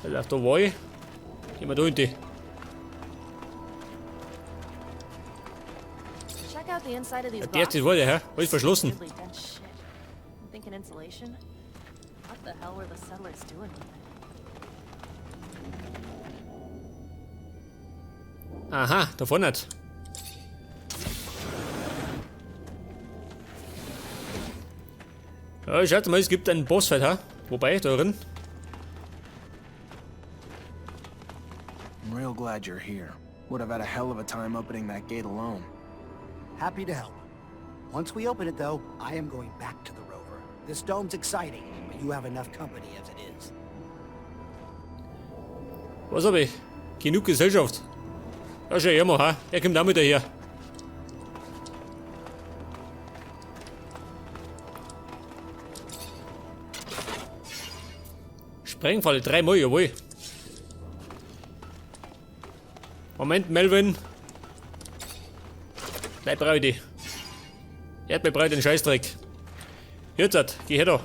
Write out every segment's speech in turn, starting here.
Also, da war ich. Gehen wir da in die. Ja, der ist das war der, hä? Alles verschlossen. Aha, da vorne nicht. Ja, schaut mal, es gibt einen Bossfight, ha? Wobei, da drin. I'm real glad you're here. Would have had a hell of a time opening that gate alone. Happy to help. Once we open it, though, I am going back to the rover. This dome's exciting, but you have enough company as it is. Was hab ich? Genug Gesellschaft. Ja, schau her mal, ha? Er kommt auch mit daher. Sprengfalle, dreimal, jawohl. Moment, Melvin. Bleib brauche ich die. Erdbeer brauche ich den Scheißdreck. Jetzt, geh her da.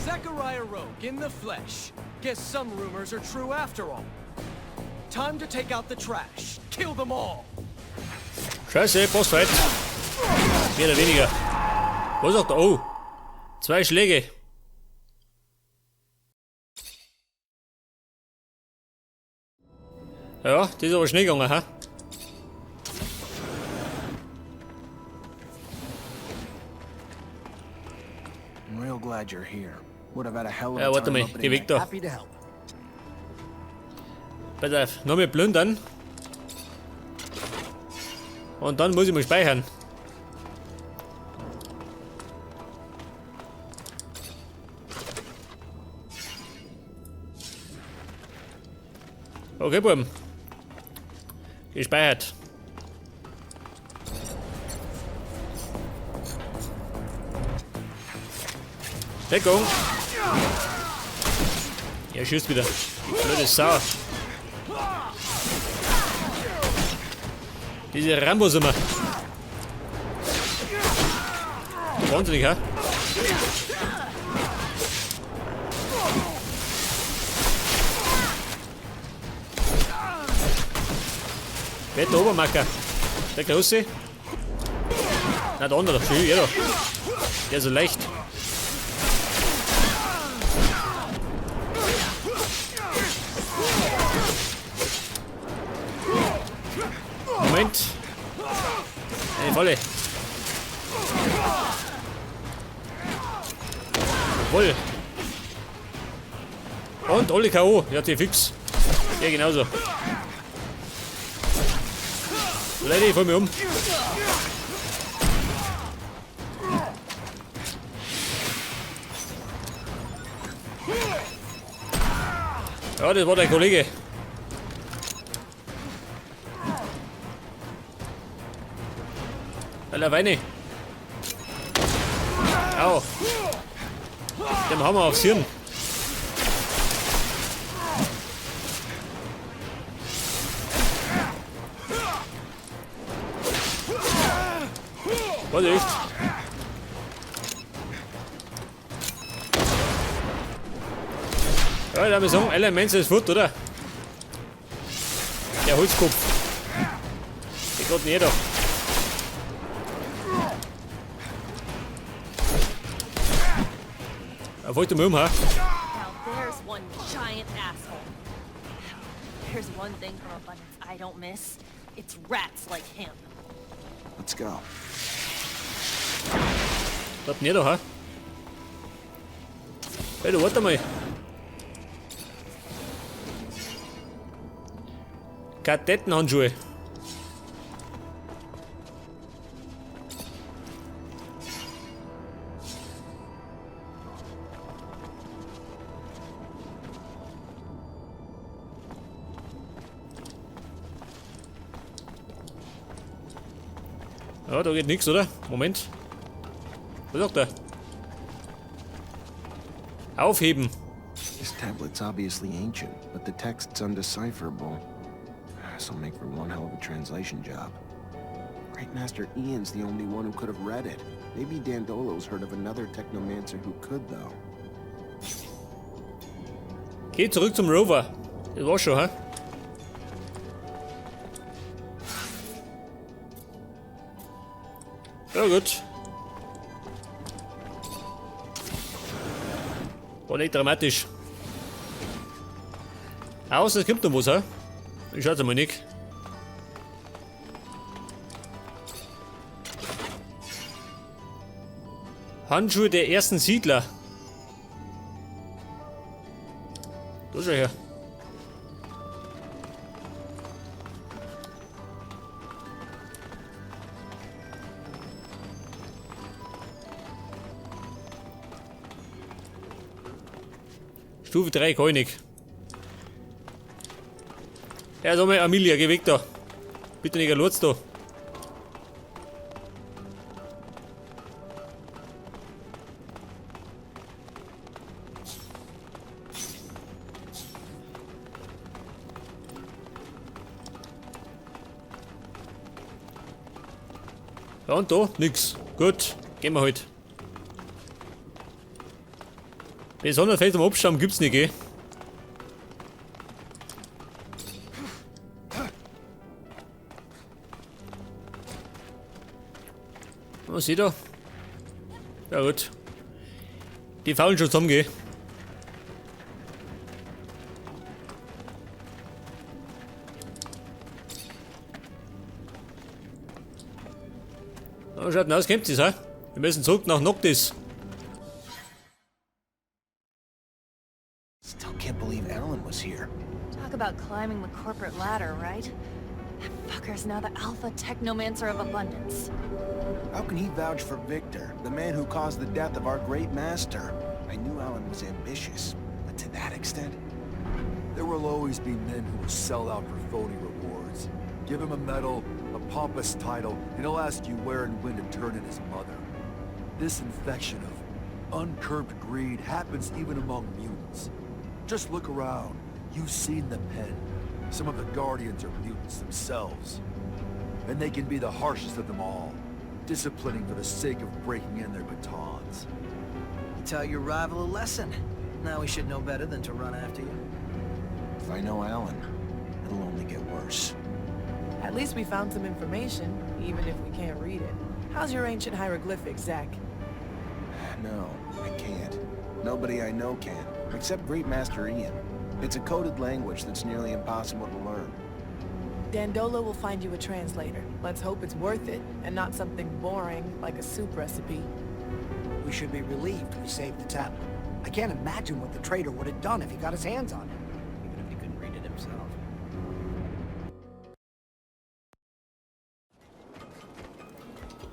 Zachariah Rogue in the flesh. Guess some rumors are true after all. Time to take out the trash. Kill them all. Scheiße, Bossfight. Mehr oder weniger. Was sagt er? Oh. 2 Schläge. Ja, das ist aber schnell gegangen, ha? I'm real glad you're here. Would have had a hell of a Ja, warte time mal, opening geh weg that da. Happy to help. Pass auf, noch mehr plündern. Und dann muss ich mal speichern. Okay, Buben. Gespeichert. Deckung. Er schießt wieder. Blöde Sau. Diese Rambos immer. Wahnsinnig, hä? Wer ist der Obermacker? Der Große? Nein, der andere. Schön, jeder. Der ist so leicht. Moment. Eine Falle. Jawohl. Und alle K O. Ja, die fix. Ja, genauso. Leute, ich fall mich um. Ja, das war der Kollege. Alter, Weine. Au. Dem haben wir aufs Hirn. Warte echt. Ja, ich würde sagen, Elements ist fort, oder? Der Holzkopf. Der geht nicht jeder. Er wollte mal um, ha? Now there's one giant asshole. There's one thing from Abundance I don't miss. It's rats like him. Let's go. Dort nicht, ha? Hey, du, warte mal. Kadettenhandschuhe. Ja, da geht nix, oder? Moment. Was sagt er? Aufheben. This tablet's obviously ancient, but the text's undecipherable. This'll make for one hell of a translation job. Great Master Ian's the only one who could have read it. Maybe Dandolo's heard of another technomancer who could, though. Geh zurück zum Rover. Das war schon, hä? Ja, gut. War nicht dramatisch. Außer es kommt noch was, hä? Ich schau's einmal nicht. Handschuhe der ersten Siedler. Da schau her. Stufe 3 König. Ja, sag mal, Amelia, geh weg da. Bitte nicht ein Lurz da. Ja, und da? Nix. Gut, gehen wir halt. Besonders fest am Abstamm gibt's nicht, gell? Was sieht da? Ja gut. Die faulen schon zusammen, gell? Na, schaut aus, kommt es, hä? Wir müssen zurück nach Noctis. Still can't believe Alan was here. Talk about climbing the corporate ladder, right? That fucker's now the alpha technomancer of abundance. How can he vouch for Victor, the man who caused the death of our great master? I knew Alan was ambitious, but to that extent? There will always be men who will sell out for phony rewards. Give him a medal, a pompous title, and he'll ask you where and when to turn in his mother. This infection of uncurbed greed happens even among mutants. Just look around. You've seen the pen. Some of the Guardians are mutants themselves. And they can be the harshest of them all, disciplining for the sake of breaking in their batons. You taught your rival a lesson. Now he should know better than to run after you. If I know Alan, it'll only get worse. At least we found some information, even if we can't read it. How's your ancient hieroglyphics, Zach? No, I can't. Nobody I know can, except Great Master Ian. It's a coded language that's nearly impossible to learn. Dandolo will find you a translator. Let's hope it's worth it, and not something boring like a soup recipe. We should be relieved we saved the tablet. I can't imagine what the traitor would have done if he got his hands on it. Even if he couldn't read it himself.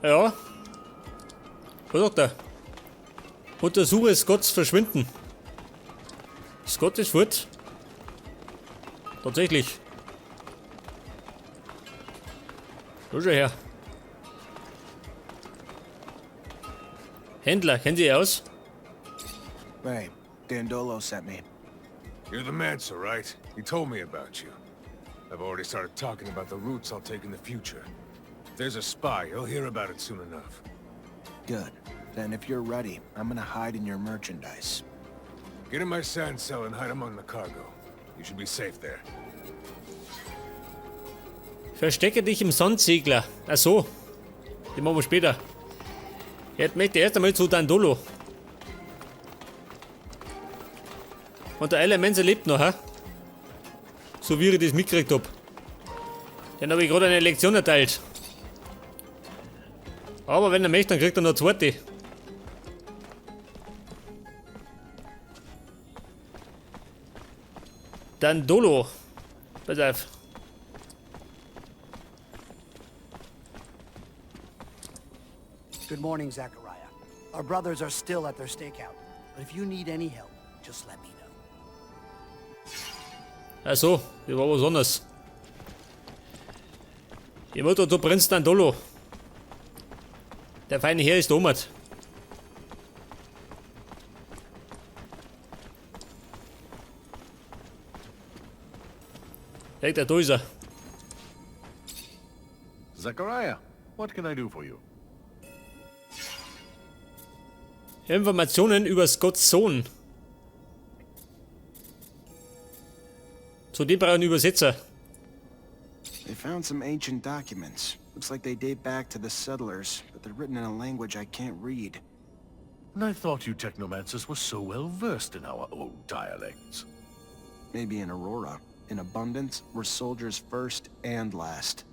Ja. Was sagt er? Untersuche Scotts Verschwinden. Scott ist fort. Tatsächlich. Da schau her. Händler, kennen Sie aus? Hey, Dandolo sent me. You're the Mancer, right? He told me about you. I've already started talking about the routes I'll take in the future. If there's a spy, he'll hear about it soon enough. Good. Then if you're ready, I'm gonna hide in your merchandise. Get in my sand cell and hide among the cargo. You should be safe there. Verstecke dich im Sandsegler. Ach so. Den machen wir später. Jetzt möchte ich erst einmal zu Dandolo. Und der Elemenzer lebt noch, hä? So wie ich das mitgekriegt hab. Den habe ich gerade eine Lektion erteilt. Aber wenn er möchte, dann kriegt er noch eine zweite. Dandolo. Pass auf. Good morning, Zachariah. Our brothers are still at their stakeout, but if you need any help, just let me know. Ach so, das war was anderes. Ich wollte zu Prinz Dandolo. Der feine Herr ist Omat. Echt, da ist er. Zachariah, what can I do for you? Informationen über Scotts Sohn. Zudem brauche ich einen Übersetzer. They found some ancient documents. Looks like they date back to the settlers, but they're written in a language I can't read. And I thought you technomancers were so well versed in our old dialects. Maybe in Aurora. In Abundance, we're soldiers first and last.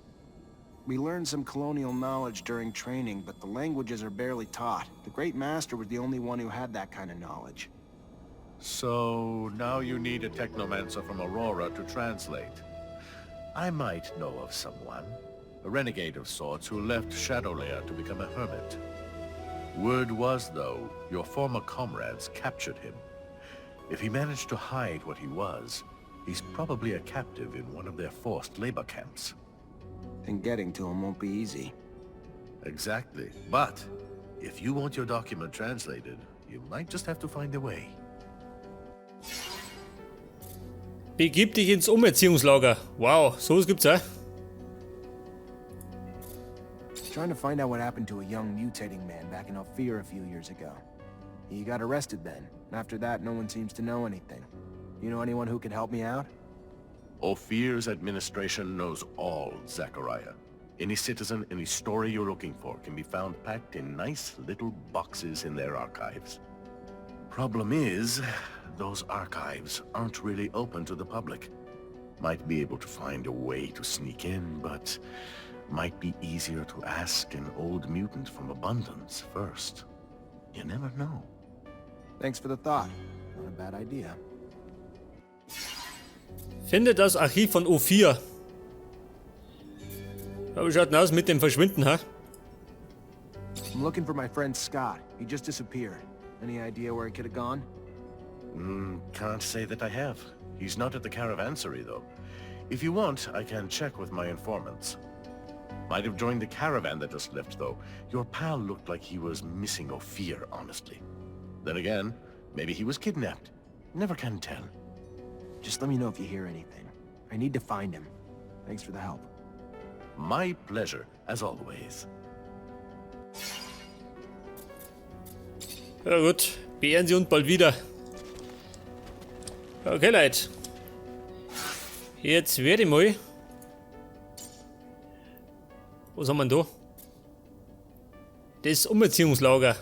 We learned some colonial knowledge during training, but the languages are barely taught. The Great Master was the only one who had that kind of knowledge. So now you need a technomancer from Aurora to translate. I might know of someone, a renegade of sorts who left Shadowlair to become a hermit. Word was, though, your former comrades captured him. If he managed to hide what he was, he's probably a captive in one of their forced labor camps. And getting to him won't be easy. Exactly. But if you want your document translated, you might just have to find a way. Begib dich ins Umerziehungslager. Wow, sowas gibt's auch. Trying to find out what happened to a young mutating man back in Ophir a few years ago. He got arrested then, and after that no one seems to know anything. You know anyone who could help me out? Ophir's administration knows all, Zachariah. Any citizen, any story you're looking for can be found packed in nice little boxes in their archives. Problem is, those archives aren't really open to the public. Might be able to find a way to sneak in, but might be easier to ask an old mutant from Abundance first. You never know. Thanks for the thought. Not a bad idea. Finde das Archiv von O4. Ja, wie schaut denn aus mit dem Verschwinden, ha? I'm looking for my friend Scott. He just disappeared. Any idea where he could have gone? Can't say that I have. He's not at the caravansary, though. If you want, I can check with my informants. Might have joined the caravan that just left, though. Your pal looked like he was missing Ophir, honestly. Then again, maybe he was kidnapped. Never can tell. Just let me know if you hear anything. I need to find him. Thanks for the help. My pleasure, as always. Ja gut, beehren Sie uns bald wieder. Okay, Leute. Jetzt werde ich mal. Was haben wir denn da? Das Umerziehungslager.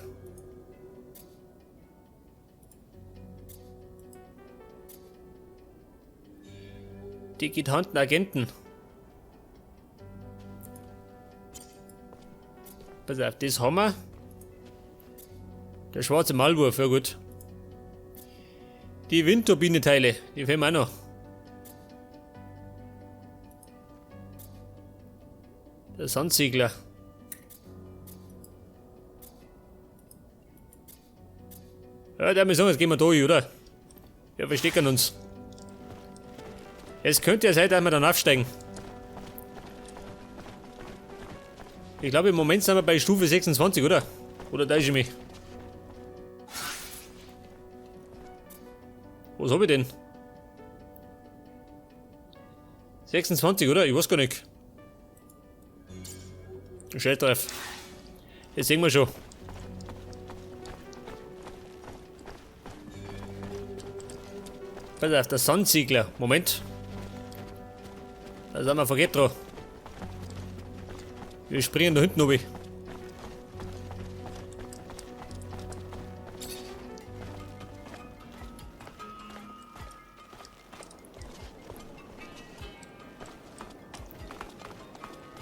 Die getarnten Agenten. Pass auf, das haben wir. Der schwarze Maulwurf, ja gut. Die Windturbine-Teile, die fehlen mir auch noch. Der Sandsegler. Ja, der muss sagen, jetzt gehen wir da hin, oder? Wir verstecken uns. Es könnte ja sein, dass wir dann aufsteigen. Ich glaube, im Moment sind wir bei Stufe 26, oder? Oder täusche ich mich? Was hab ich denn? 26, oder? Ich weiß gar nicht. Scheiß drauf. Das sehen wir schon. Pass auf, der Sandsiegler. Moment. Da sind wir verkehrt dran. Wir springen da hinten runter.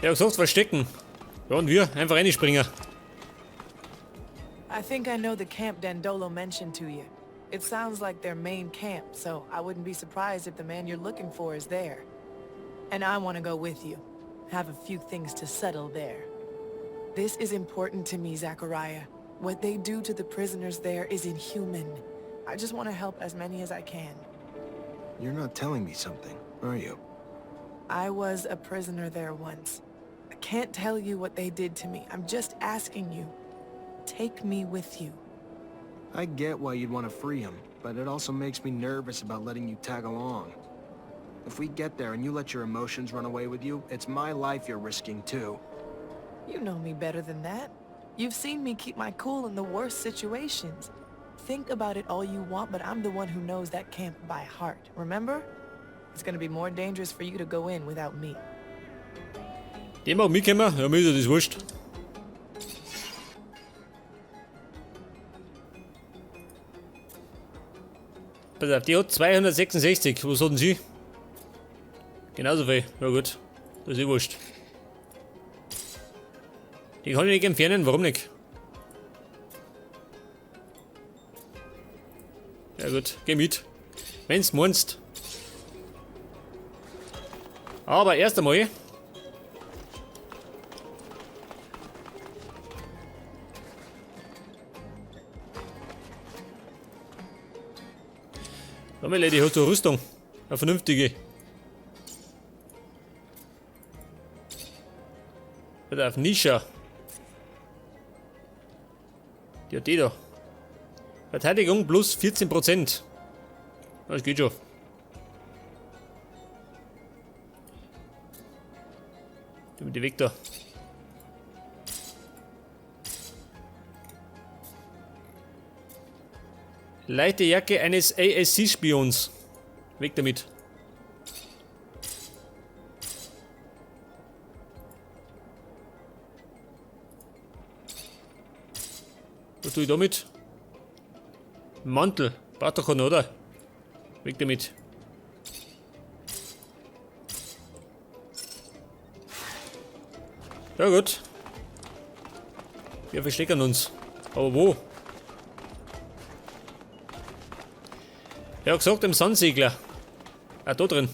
Ja, gesagt, verstecken. Ja, und wir einfach reinspringen. I think I know the camp Dandolo mentioned to you. It sounds like their main camp, so I wouldn't be surprised if the man you're looking for is there. And I want to go with you. Have a few things to settle there. This is important to me, Zachariah. What they do to the prisoners there is inhuman. I just want to help as many as I can. You're not telling me something, are you? I was a prisoner there once. I can't tell you what they did to me. I'm just asking you. Take me with you. I get why you'd want to free him, but it also makes me nervous about letting you tag along. If we get there and you let your emotions run away with you, it's my life you're risking too. You know me better than that. You've seen me keep my cool in the worst situations. Think about it all you want, but I'm the one who knows that camp by heart, remember? It's gonna be more dangerous for you to go in without me. Die mag mitkommen? Ja, mir ist ja das wurscht. Pass auf, die hat 266. Was hat denn sie? Genauso viel. Ja gut. Das ist eh wurscht. Die kann ich nicht entfernen, warum nicht? Ja gut, geh mit. Wenn's meinst. Aber erst einmal. Schau mal, Lady, hast du eine Rüstung? Eine vernünftige. Pass auf, Nisha. Die hat die da. Verteidigung plus 14%. Das geht schon. Die weg da. Leichte Jacke eines ASC-Spions. Weg damit. Was tue ich damit? Mantel. Braucht doch keiner, oder? Weg damit. Ja gut. Wir verstecken uns. Aber wo? Er hat gesagt, im Sandsegler. Ah, da drin.